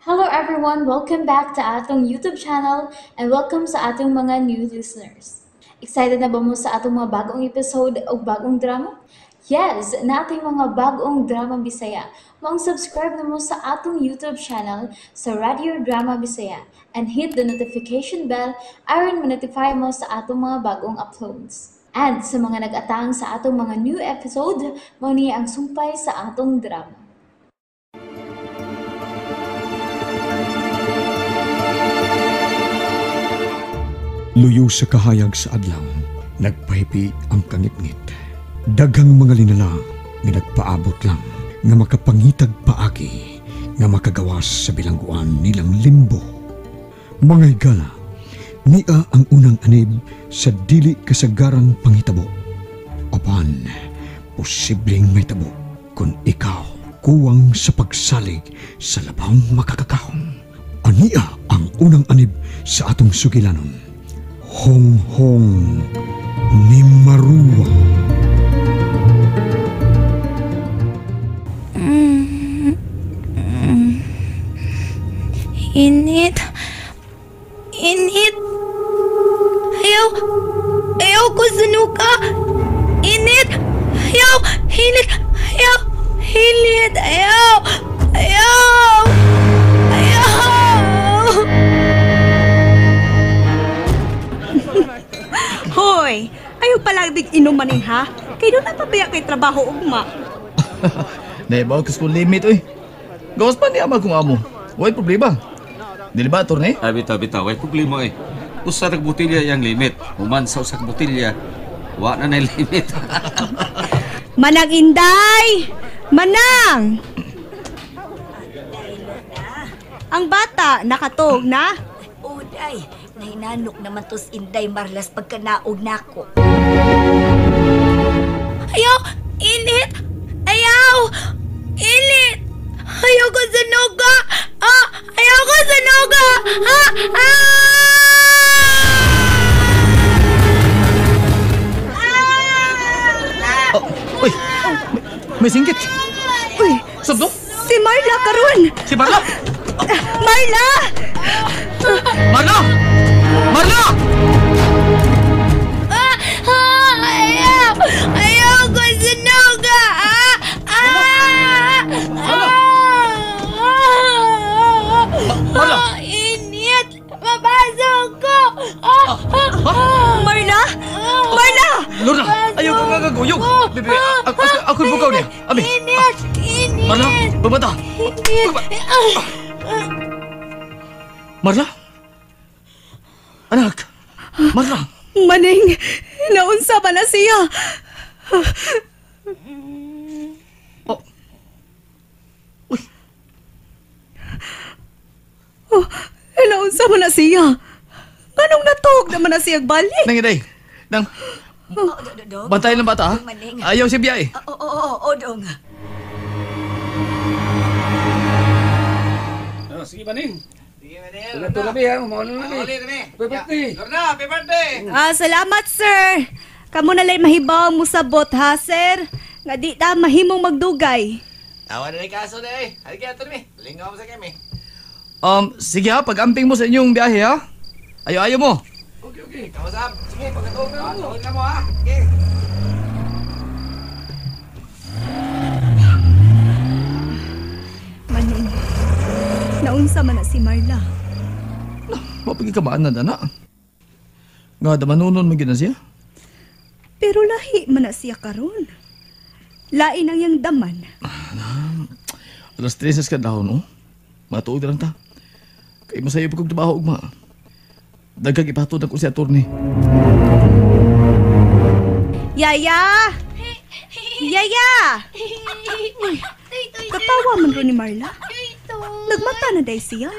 Hello everyone! Welcome back to atong YouTube channel and welcome sa atong mga new listeners. Excited na ba mo sa atong mga bagong episode o bagong drama? Yes! Nating mga bagong drama Bisaya. Maong subscribe na mo sa atong YouTube channel sa Radio Drama Bisaya and hit the notification bell aron ma-notify mo sa atong mga bagong uploads. And sa mga nag-atang sa atong mga new episode, mao ni ang sumpay sa atong drama. Luyo sa kahayag sa adlaw, nagpahipi ang kangitngit. Daghang mga linala nga nagpaabot lang, nga makapangitag paagi, nga makagawas sa bilangguan nilang limbo. Mga higala, nia ang unang anib sa dili kasagarang panghitabo. Apan, posibleng may tabo kung ikaw kuwang sa pagsalig sa labang makakakahom. Ania ang unang anib sa atong sugilanon. Honghong ni Marua. Init. Init. Ayaw. Ayaw ko sa nuka. Init. Ayaw. Init. Ayaw. Init. Ayaw. Ayaw. Ayaw. Hoy, ayaw palagig inumanin ha? Kaya doon napabaya kay trabaho ugma. Naibaw kas kong limit oy. Gawas pa niya kung amo. Way problema. Dili ba, Torne? Ay, bitaw, bitaw. Way problema eh. Usa rag botelya yang limit. Human sa usa ka botelya, wa na na limit. Manang Inday! Manang! Ang bata, nakatog na? Uday, nahinanok naman tos Inday Marlas pagkanaog nako. Ayaw! Init! Ayaw! Init! Ayaw ko sa nuka! Ah! Ayaw ko sa nuka! Ah! Ah! Oh, uy! May singkit! Uy! Sabdo? Si Marla karon! Si Marla! Marla! Marla! Marla! Ah! Ah! Ayaw! Ayaw ko sa nuka! Ah! Ah! Ah! Marla! Ah! Init! Mabasok ko! Ah! Ah! Marla! Marla! Lorna! Ayaw ka nga gaguyog! Bebe, ako'y bukaw niya! Abi! Init! Init! Marla! Babata! Init! Marla? Anak! Marla! Maning! Naunsa ba na siya? Oh. Uy! Oh, naunsa man na siya? Anong natuog naman na siya balik? Nang Inday! Nang! Bantayan ng bata ha? Maning. Ayaw siya biya eh! Oo, dong. Oh, sige, Maning. Sige, Maning. Tulad ha. Mauna na ni. Happy birthday. Lorna, happy birthday! Ah, salamat, sir. Kamu na lang mahibaw mo sabot, ha, sir? Nga di ta mahimong magdugay. Tawa na rin kaso na eh. Halika, ito ni. Lingaw mo sa kami. Sige ha, pag-amping mo sa inyong biyahe ha. Ayaw-ayaw mo. Okay, okay. Kausap. Sige, pagkatuog na mo. Tuog na mo ha. Sige. Maning, naunsa man na si Marla. Mapagi ka ba na dana? Nga damanunon mo gina siya. Pero lahi man na siya karon. Lain ang iyang daman. 3:00 ka dahon, oh. Matuog na lang ta. Kay masayo pa kong trabaho, ugma. Daghang ipatod ako si attorney. Yaya! Yaya! Uy, katawa man ro ni Marla. Nagmata na day siya.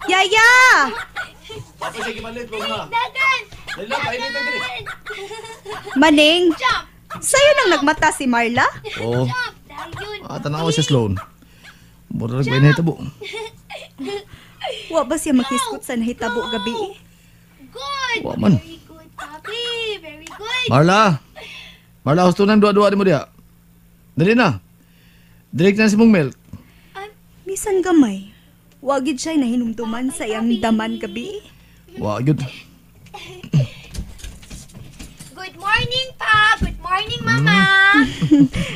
Yaya! Maning, sa'yo nang nagmata si Marla? Oo. Ah, tanawa siya Sloan. Mura lang ba nahitabo? Wa ba siya maghiskot sa nahitabo gabi? Good! Wa man. Very good, Papi. Very good. Marla! Marla, gusto nang duwa-duwa ni mo diya. Dali na. Direct na si mong milk. Bisan gamay. Wa gid siya nahinumduman sa iyang daman gabi. Wa gyud. Good morning, Pa! Good morning, Mama!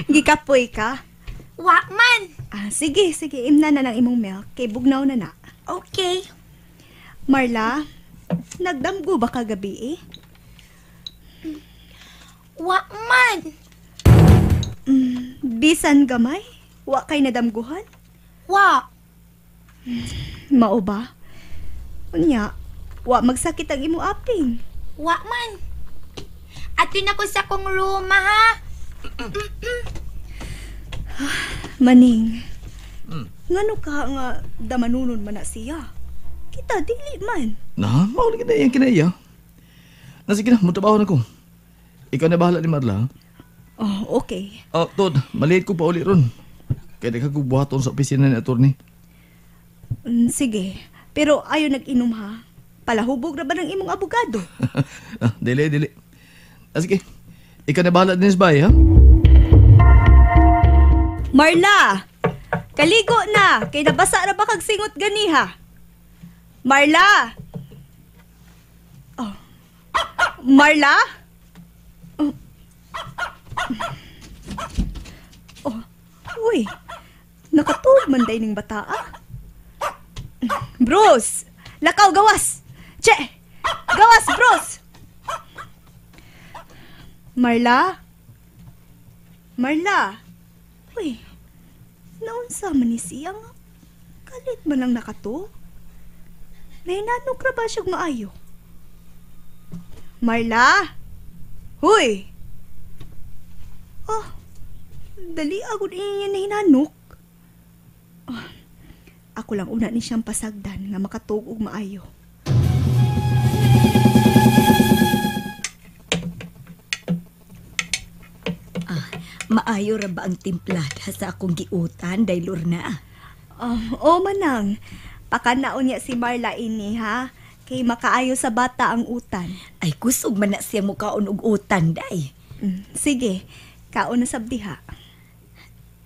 Gikapoy ka? Wa man. Ah, sige, sige. Imna na ng imong milk. Kay bugnaw na na. Okay. Marla, nagdamgo ba kagabi eh? Wa man. Bisan gamay? Wa kay nadamguhan? Wa. Mao ba? Unya, wa magsakit ang imong aping. Wa man. Ato na ko sa kong room, ha? Maning, ngano ka nga damanunon man na siya? Kita dili man. Na, mao lagi na iyang kinaiya. Na sige na, mutrabaho na ko. Ikaw na bahala ni Marla. Oh, okay. Oh, Tod, maliit ko pa uli ron. Kaya daghan kong buhaton sa opisina ni attorney. Sige, pero ayo nag-inom ha. Palahubog na ba ng imong abogado? Ah, dili, dili. Ah, sige, ikaw na bahala din sa bahay, ha? Marla! Kaligo na! Kay nabasa na ba kag singot ganiha? Marla! Oh. Marla? Oh. Oh. Uy, nakatuog man day ning bata, ah. Bruce! Lakaw, gawas! Che! Gawas, Bruce! Marla? Marla? Uy, naunsa man ni siya nga? Kalit man lang nakato? Nahinanok ra ba siyang maayo? Marla? Huy! Oh, dali agad niya nahinanok. Oh, ako lang una ni siyang pasagdan nga makatug og maayo. Maayo ra ba ang timplada sa akong giutan, day Lorna? Oh, manang. Pakanaon niya si Marla ini, ha? Kay makaayo sa bata ang utan. Ay, kusog man na siya mukaon og utan, day. Sige, kaon na sabdiha.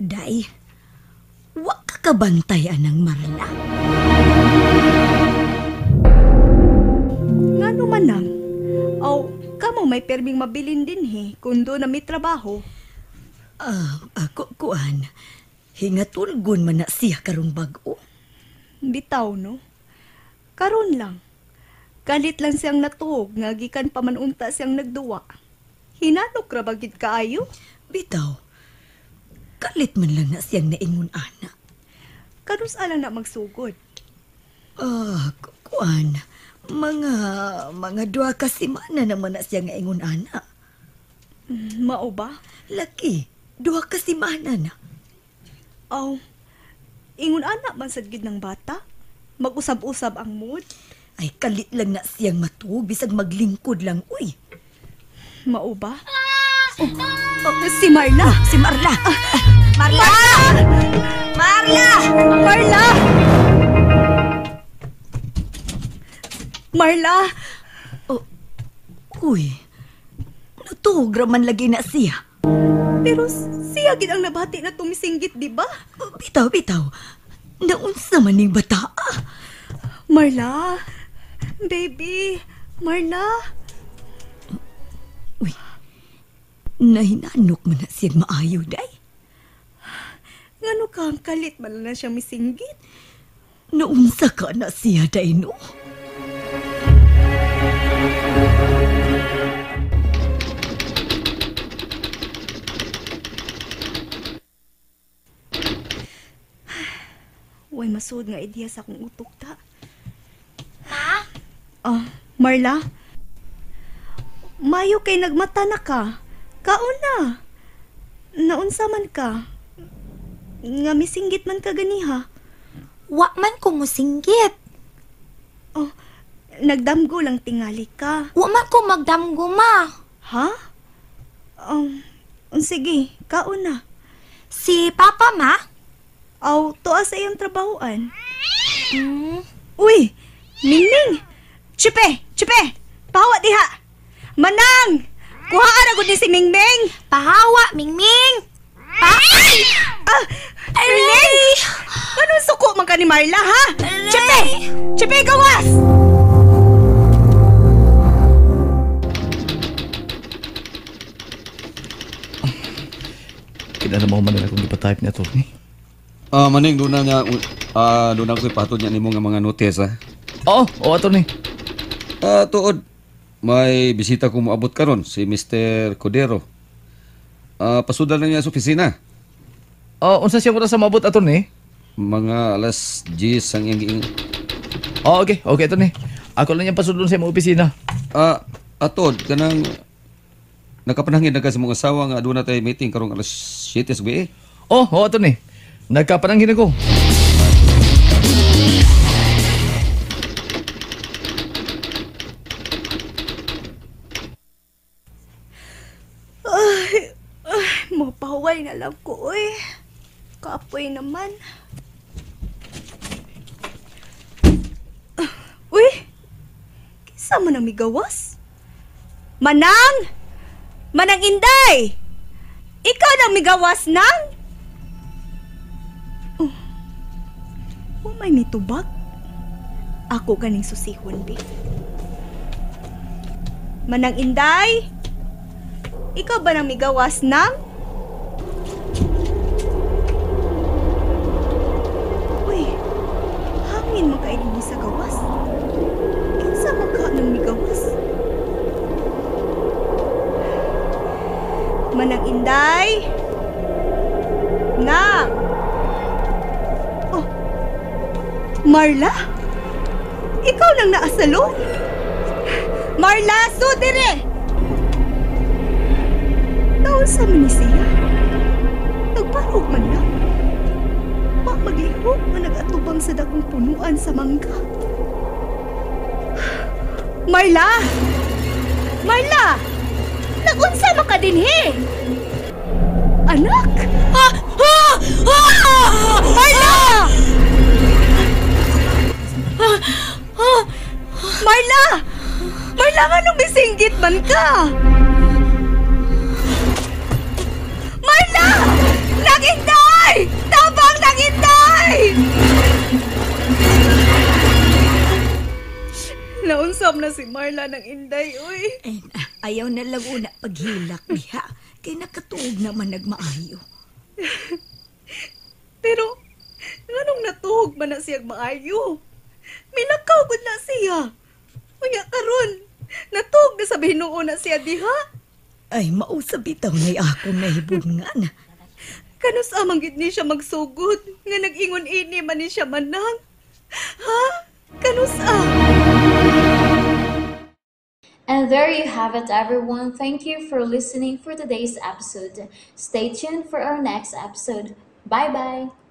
Day, wa ka kabantay anang Marla. Ngano manang? Aw, kamo may perming mabilin din he, kundo na may trabaho. Ako, kuan, hingatulgon man na siya karong bag-o. Bitaw, no? Karon lang. Kalit lang siyang natuog, nga gikan pa man unta siyang nagduwa. Hinanok ra ba gid kaayo? Bitaw, kalit man lang na siyang naingon, ana. Kanus alang na magsugod? Kuan, mga 2 ka semana naman na siyang naingon, ana. Mao ba? Laki, 2 ka semana na. Aw, ingon ana man sad gid ng bata. Mag-usab-usab ang mood. Ay, kalit lang na siyang matuog, bisag maglingkod lang, uy. Mao ba? Oh, oh, si Marla! Si Marla! Marla! Marla! Marla! Marla! Oh, uy, natuog ra man lagi na siya. Pero siya gid ang nabati na tumisinggit, di ba? Bitaw, bitaw. Naunsa man ning bata? Marla! Baby! Marla! Uy, nahinanok man na siya maayo, day. Ngano ka ang kalit man na siya misinggit? Naunsa ka na siya, day, no? Uy, masud nga idea sa akong utok ta. Ma? Oh, Marla? Mayo kay nagmata na ka. Kaon na. Naunsa man ka. Nga misinggit man ka ganiha. Wa man ko musinggit. Oh, nagdamgo lang tingali ka. Wa man ko magdamgo, ma. Ha? Sige, kaon na. Si Papa, ma? Aw, tuwa sa iyong trabahoan. Uy, Mingming! Chipe! Chipe! Pahawa diha! Manang! Kuhaan na gud ni si Mingming! Pahawa, Mingming! Ay! Ah! Aray! Anong suko man ka ni Marla, ha? Aray! Chipe! Chipe, gawas! Kinala mo man nila kung ipatype ni attorney. Ah, maning doon na niya doon na ko ipatod niya nimo nga mga notice ha. Oo, oo attorney. Ah, tuod. May bisita ko moabot karon si Mr. Cordero. Ah, pasudan na niya sa opisina. Oh, unsa siya oras sa moabot attorney? Mga alas 10 ang iyang giingon. Oh, okay, okay attorney. Ako lang niyang pasudlon sa imong opisina. Ah, atod kanang nakapanangin na ka sa mga asawa nga aduna tay meeting karong alas 7 sa gabi. Oh, oo attorney. Nagkapanangin ako. Ay, ay, mapaway na lang ko, oy. Kapoy naman. Ah, uy, kinsa man ang migawas? Manang! Manang Inday! Ikaw nang migawas nang? Oh, oh may mitubag. Ako ganing susihon, bi. Manang Inday? Ikaw ba nang migawas nang? Uy, hangin man kayo dinhi sa gawas. Kinsa man ka nang migawas? Manang Inday? Nang! Oh, Marla? Ikaw nang naasalo? Marla, sudire! Taon sa man ni siya? Nagbarog man lang. Wa maglihok nga nag-atubang sa dakong punuan sa mangga. Marla! Marla! Nagunsa man ka dinhi? Anak? Ah! Ah! Ah! Marla! Ah! Marla! Marla, nganong misinggit man ka? Marla! Nag-inday! Tabang nag-inday! Naunsam na si Marla ng inday, uy. Ay, ayaw na lang una paghilak diha. Kay nakatuog naman nagmaayo. Pero, nganong natuog man na siyang maayo? Milakaw gud na siya. Unya karon, natuog na sa binuo na siya diha. Ay, mausab bitaw na'y akong nahibungan. Kanus amang gid ni siya magsugod, nga nag-ingon ini man ni siya manang. Ha? Kanus a? And there you have it, everyone. Thank you for listening for today's episode. Stay tuned for our next episode. Bye-bye!